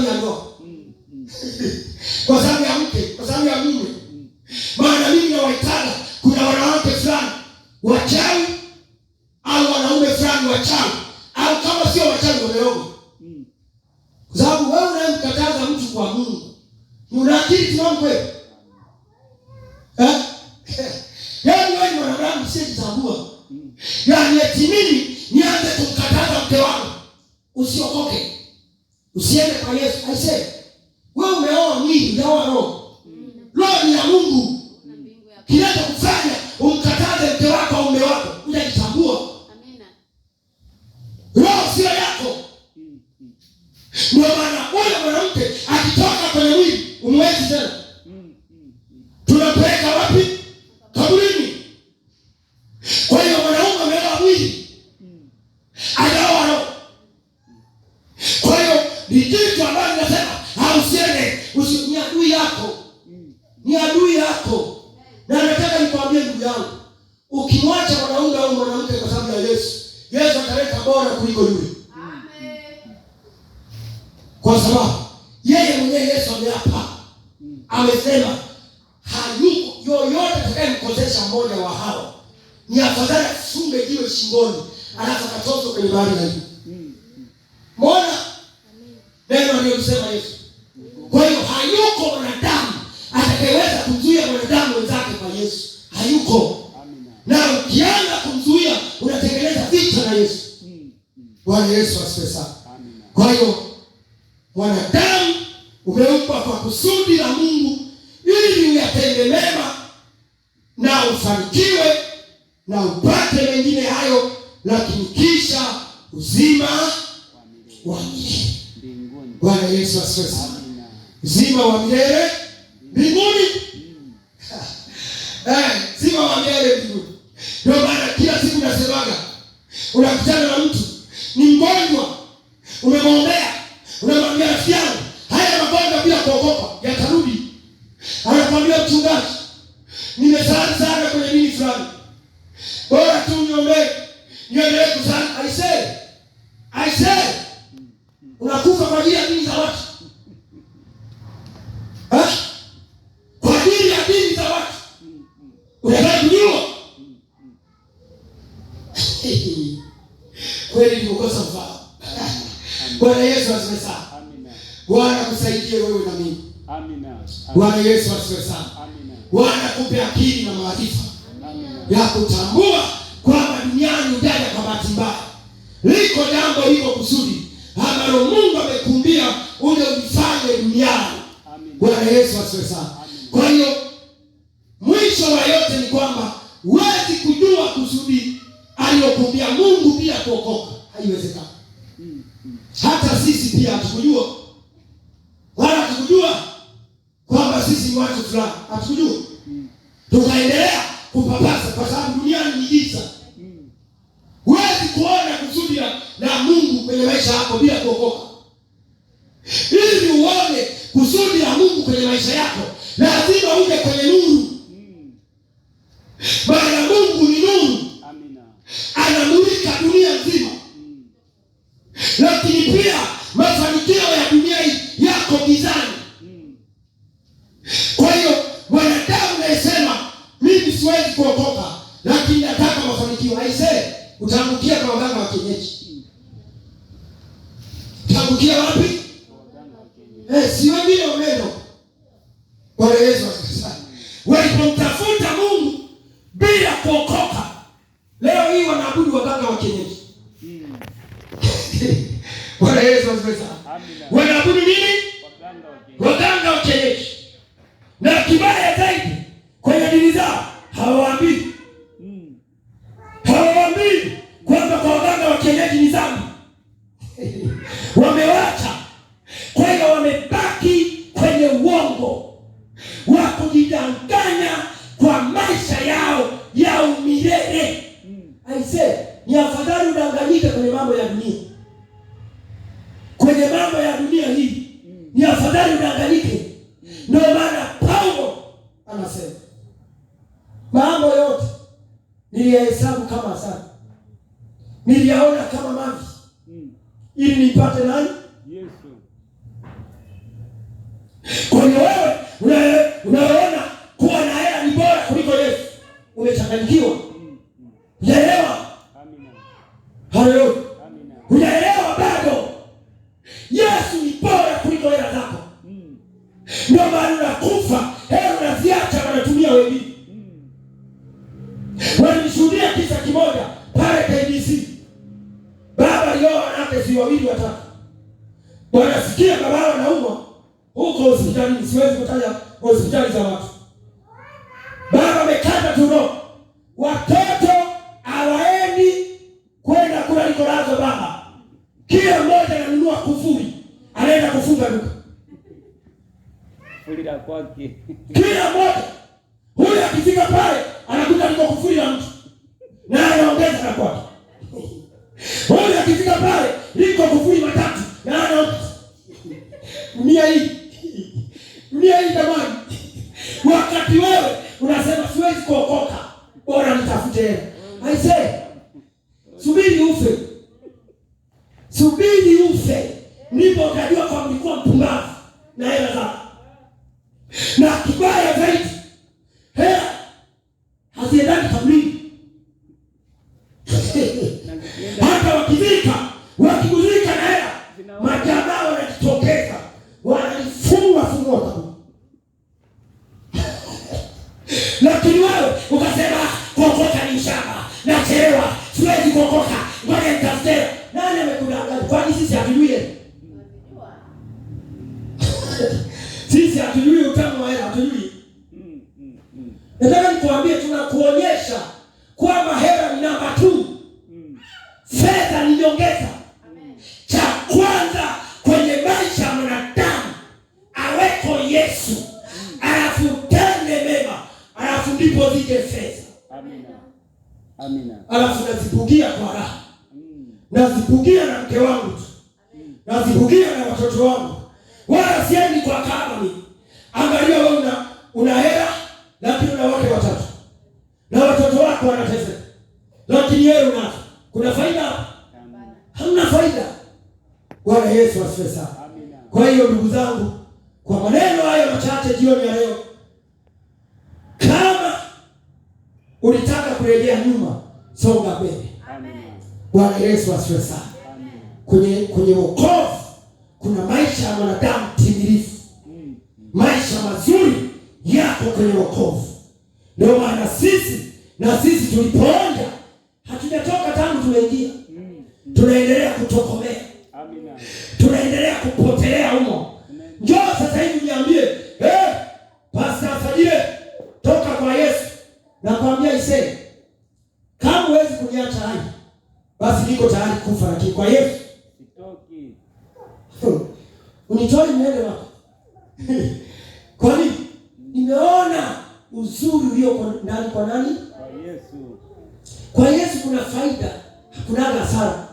sababu ya ndoa, kwa sababu ya mke, kwa sababu ya mume. Maana mimi nawaitaga, kuna wanawake fulani wachawi au wanaume fulani wachawi, au kama sio wachawi wamerogwa. Kwa sababu wewe unayemkataza mtu kwa Mungu, una akili timamu kweli? Eh? Yaani wewe ni mwanadamu usiyejitambua. Yaani eti mimi nianze kumkataza mke wangu usiokoke, usiende kwa Yesu. Aisee, wewe umeoa mwili, hujaoa roho. Roho ni ya Mungu. Kinachokufanya umkataze mke wako au mume wako, hujajitambua. Roho sio yako. Ndio maana huyo mwanamke akitoka kwenye mwili umwezi tena. Tunapeleka wapi? Kaburini. Kwa hiyo mwanaume ameoa mwili, hajaoa roho. Kwa hiyo ni kitu ambacho nasema hausiende, ni adui yako, ni adui yako. Na nataka nikwambie ndugu yangu, ukimwacha mwanaume au mwanamke kwa sababu ya Yesu, Yesu ataleta bora kuliko yule. Kwa sababu yeye mwenyewe Yesu ameapa, amesema hayuko yoyote atakayemkosesha mmoja wa hawa, ni afadhali afunge jiwe shingoni alafu akatoswe kwenye bahari ya Hindi. Mbona neno aliyosema Yesu? Kwa hiyo hayuko mwanadamu atakayeweza kumzuia mwanadamu wenzake kwa Yesu, hayuko. Na ukianza kumzuia unatengeneza vita na Yesu. Bwana Yesu asifiwe sana. Kwa hiyo mwanadamu umeumbwa kwa kusudi la Mungu ili uyatende mema na ufanikiwe na upate mengine hayo, lakini kisha uzima wa milele. Bwana Yesu asifiwe sana. Uzima wa milele mbinguni. Uzima wa milele mbinguni. Ndio maana kila siku nasemaga, unakutana na mtu ni mgonjwa, umemwombea, unamwambia rafiki yangu, haya magonjwa bila kuogopa yatarudi. Anakwambia mchungaji, nimesali sana kwenye dini fulani, bora tu niombee niendelee kusali. Aisee, unakufa kwa ajili ya dini za watu, ha? Kwa ajili ya dini za watu unataka kujua kweli? Ni kukosa ufahamu. Bwana Yesu asifiwe sana. Bwana kusaidie wewe na mimi. Bwana Yesu asifiwe sana. Bwana kupe akili na maarifa ya kutambua kwamba duniani hujaja kwa bahati mbaya. Liko jambo, liko kusudi ambalo Mungu amekumbia uje ulifanye duniani. Bwana Yesu asifiwe sana. Kwa hiyo mwisho wa yote ni kwamba huwezi kujua kusudi aliyokumbia Mungu bila kuokoka, haiwezekani. Hata sisi pia hatukujua, wala hatukujua kwamba sisi ni watu fulani, hatukujua. Tukaendelea kupapasa kwa sababu duniani ni giza. Huwezi kuona kusudi la Mungu kwenye maisha yako bila kuokoka. Ili uone kusudi la Mungu kwenye maisha yako, lazima uje kwenye nuru. Maana Mungu ni nuru, anamulika dunia nzima. Lakini pia mafanikio ya dunia hii yako gizani. Kwa hiyo mwanadamu anayesema mimi siwezi kuokoka, lakini nataka mafanikio, aisee, utaangukia kwa waganga wa kienyeji. Utaangukia wapi? Si wengine wameenda. Bwana Yesu asifiwe sana. Walipomtafuta Mungu bila kuokoka, leo hii wanaabudu waganga wa kienyeji. Bwana Yesu asifiwe sana. Wanaabudu nini? Waganga wa kienyeji. Na kibaya zaidi, kwenye dini zao hawaambii. Hawaambii kwamba kwa waganga wa kienyeji ni dhambi. Wamewacha. Kwa hiyo wamebaki kwenye uongo wa kujidanganya kwa maisha yao ya umilele. Aisee, ni afadhali udanganyike kwenye mambo ya dunia. Kwenye mambo ya dunia hii ni afadhali udanganyike. Ndio maana Paulo anasema mambo yote niliyahesabu kama hasara, niliyaona kama mavi, ili nipate nani? Yesu. Kwa hiyo wewe unaona kuwa na hela ni bora kuliko Yesu, umechanganyikiwa. Hujaelewa? Haleluya. Hujaelewa bado. Yesu ni bora kuliko hela zako. Ndio maana unakufa, hela unaziacha, wanatumia wengine. Walishuhudia kisa kimoja pale KDC. Baba alioa wanawake si wawili watatu. Wanasikia baba anaumwa huko hospitalini, siwezi kutaja hospitali za watu. Baba amekata tu, watoto hawaendi kwenda kula likolazwa baba. Kila mmoja ananunua kufuri, anaenda kufunga duka. Kufuri kwake. Kila mmoja huyu akifika pale anakuta liko kufuri la mtu na anaongeza na kwake. Huyu akifika pale liko kufuri matatu na anaongeza. Dunia hii. Dunia hii jamani. Wakati wewe unasema siwezi kuokoka, bora nitafute hela. I say, subiri ufe. Subiri ufe ndipo utajua kwamba ulikuwa mpumbavu na hela zako. Na kibaya zaidi, hela haziendani kaburini. Hata wakizika, wakiguzika na hela, majamaa wanajitokeza, wanalifungua fungua kaburi. Lakini wewe ukasema kuokoka ni shamba, nachelewa, siwezi kuokoka, ngoja nitafute. Nani amekudanganya? Kwani sisi hatujui hela? Sisi hatujui utamu wa hela, hatujui. Nataka nikuambie, tunakuonyesha kwamba hela ni namba 2. Fedha ni nyongeza. Cha kwanza kwenye maisha ya mwanadamu aweko Yesu, alafu tende mema, alafu ndipo zije fedha. Amina. Amina. Alafu nazibugia kwa raha. Nazibugia na mke wangu tu. Nazibugia na watoto wangu. Wala siendi kwa kama mimi. Angalia wewe una hela lakini una wake watatu. Na watoto wako wanateseka. Lakini wewe unazo. Kuna faida? Hamna faida. Bwana Yesu asifiwe sana. Kwa hiyo ndugu zangu, kwa maneno hayo machache jioni ya leo, kama ulitaka kurejea nyuma, songa mbele. Bwana Yesu asifiwe sana. Kwenye wokovu kuna maisha ya mwanadamu timilifu. Maisha mazuri yako kwenye wokovu. Ndio maana sisi tulipoonja hatujatoka tangu tumeingia. Tunaendelea kutokomea. Amina. Tunaendelea kupotelea humo. Njoo sasa hivi niambie, Pastor Fadile, toka kwa Yesu. Nakwambia isee, kama huwezi kuniacha hai, basi niko tayari kufa, lakini kwa Yesu sitoki. Unitoe niende wapi? Kwa nini? Nimeona uzuri ulio ndani kwa nani? Kwa Yesu. Kwa Yesu kuna faida, hakuna hasara.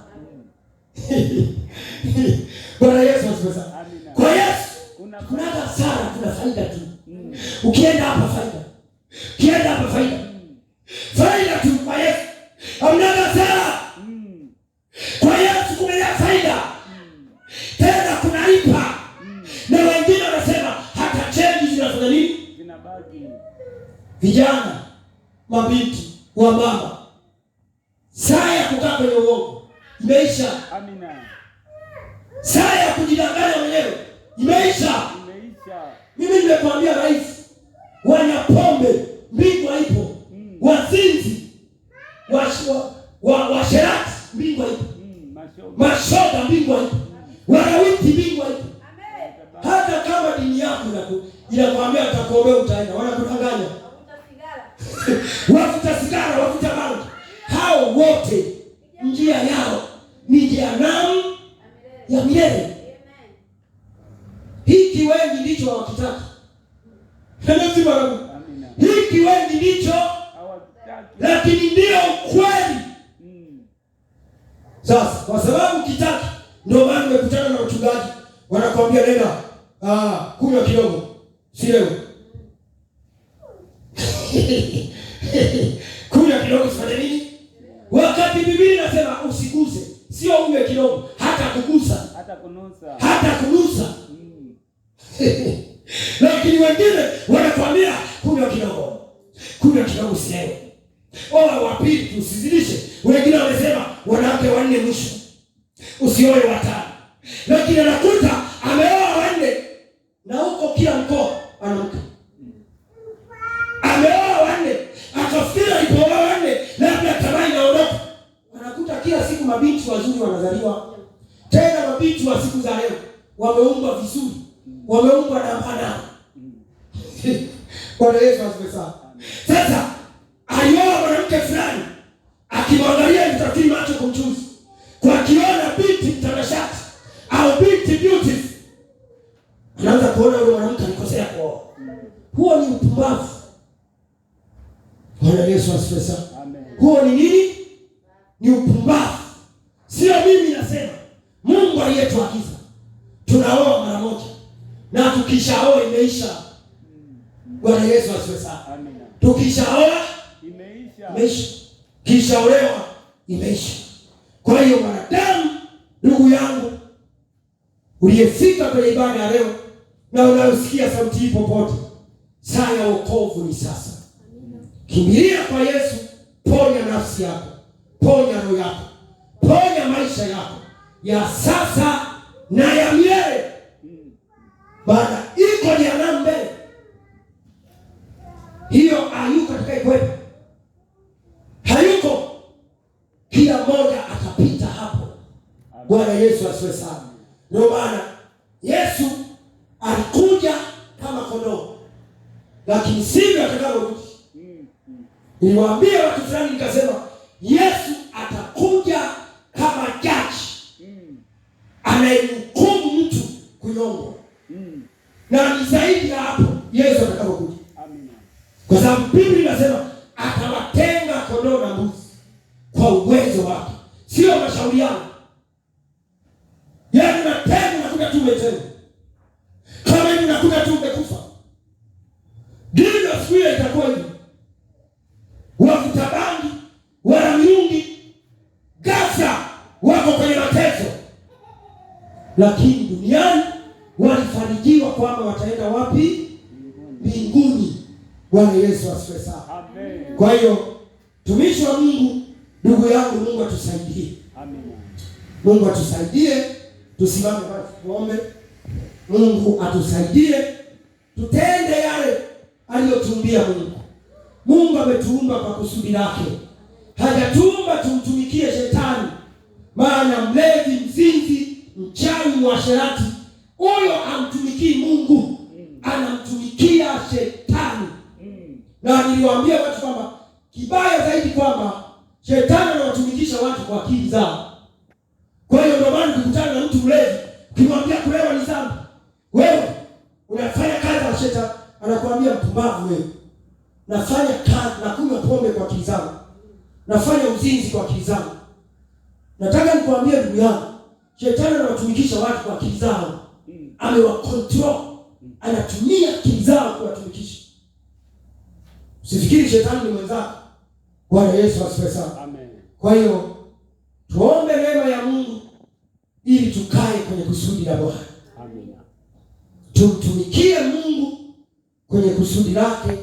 Bwana Yesu asifiwe sana. Kwa Yesu kuna hasara, kuna faida tu. Ukienda hapa faida. Ukienda hapa faida. Faida tu kwa Yesu. Hamna hasara. Kwa Yesu kumejaa faida. Tena kunalipa. Na wengine wanasema hata change zinafanya nini? Zinabaki. Vijana, mabinti, wa mama, saa ya kukaa kwenye uongo imeisha. Amina. Saa ya kujidanganya mwenyewe imeisha. Imeisha. Mimi nimekuambia rais, wanywa pombe mbingu haipo. Wazinzi, washerati mbingu haipo. Mashoga mbingu haipo. Wanawiti mbingu haipo. Hata kama dini yako inakuambia atakuombea utaenda, wanakudanganya. Wafuta sigara, wafuta bangi, hao wote njia yao ni jehanamu ya milele. Hiki wengi ndicho hawakitaka. Hiki wengi ndicho, lakini ndio ukweli. Sasa kwa sababu kitaki, ndio maana nimekutana na wachungaji wanakuambia nenda kunywa kidogo, si leo. Kunywa kidogo usifanye nini? Wakati Biblia inasema usiguse, sio unywe kidogo, hata kugusa, hata kunusa, hata kunusa. Lakini wengine wanakwambia kunywa kidogo, kunywa kidogo usilewe, oa wa pili tu usizidishe. Wengine wamesema wanawake wanne mwisho, usioe watano, lakini anakuta ameoa wanne na huko kila mkoa ana mke. Ameoa wanne, akafikiri alipooa wanne labda tamaa inaondoka. Anakuta kila siku mabinti wazuri wanazaliwa, tena mabinti wa siku za leo wameumbwa vizuri, wameumbwa na manao. Bwana Yesu asifiwe sana. Sasa alioa mwanamke fulani, akimwangalia hivi tafikiri macho kumchuzi, kwa akiona binti mtanashati au binti beautiful, anaanza kuona yule mwanamke alikosea kuoa. Huo ni upumbavu. Bwana Yesu asifiwe sana. Amen. Huo ni nini? Ni upumbavu. Sio mimi nasema, Mungu aliyetuagiza tunaoa mara moja, na tukishaoa imeisha. Bwana Yesu asifiwe sana. Amina. Tukishaoa Imeisha. imeisha, kishaolewa imeisha. Kwa hiyo mwanadamu, ndugu yangu uliyefika kwenye ibada ya leo na unayosikia sauti hii popote, saa ya wokovu ni sasa. Kimbilia kwa Yesu, ponya nafsi yako, ponya roho yako, ponya maisha yako ya sasa na ya milele, maana iko jehanamu mbele. Hiyo hayuko atakayekwepa, hayuko. Kila mmoja atapita hapo. Bwana Yesu asifiwe sana. Ndio maana Yesu alikuja kama kondoo, lakini sivyo atakavyorudi. Niliwaambia watu fulani nikasema, Yesu atakuja kama jaji anayemhukumu mtu kunyongwa, na ni zaidi ya hapo Yesu atakapokuja, Amina. kwa sababu Biblia inasema atawatenga kondoo na mbuzi kwa uwezo wake, sio mashauriano. Yaani unatenga, unakuta tu umetengwa, kama hivi unakuta tu umekufa. Ndivyo siku hiyo itakuwa hivyo. Wavuta bangi, wala mirungi, ghafla wako kwenye mateso, lakini duniani walifarijiwa kwamba wataenda wapi? Mbinguni. Bwana Yesu asifiwe sana. Amen. Kwa hiyo tumishi wa Mungu, ndugu yangu, Mungu atusaidie. Amina. Mungu atusaidie, tusimame basi tuombe. Mungu atusaidie tutende yale aliyotuumbia Mungu. Mungu ametuumba kwa kusudi lake, hajatuumba tumtumikie shetani. Maana mlevi, mzinzi, mchawi, mwasherati, huyo amtumikii Mungu, anamtumikia shetani. Na niliwaambia watu kwamba kibaya zaidi kwamba shetani anawatumikisha watu kwa akili zao. Kwa hiyo ndio maana ukikutana na mtu mlevi, ukimwambia kulewa ni dhambi, wewe unafanya kazi ya shetani, anakuambia mpumbavu wewe. Nafanya kazi, nakunywa pombe kwa akili zangu, nafanya uzinzi kwa akili zangu. Nataka nikwambie ndugu yangu, shetani anawatumikisha watu kwa akili zao, amewacontrol, anatumia akili zao kuwatumikisha. Usifikiri shetani ni mwenzako. Bwana Yesu asifiwe sana. Amen. Kwa hiyo tuombe neema ya Mungu ili tukae kwenye kusudi la Bwana, Amina. tumtumikie Mungu kwenye kusudi lake.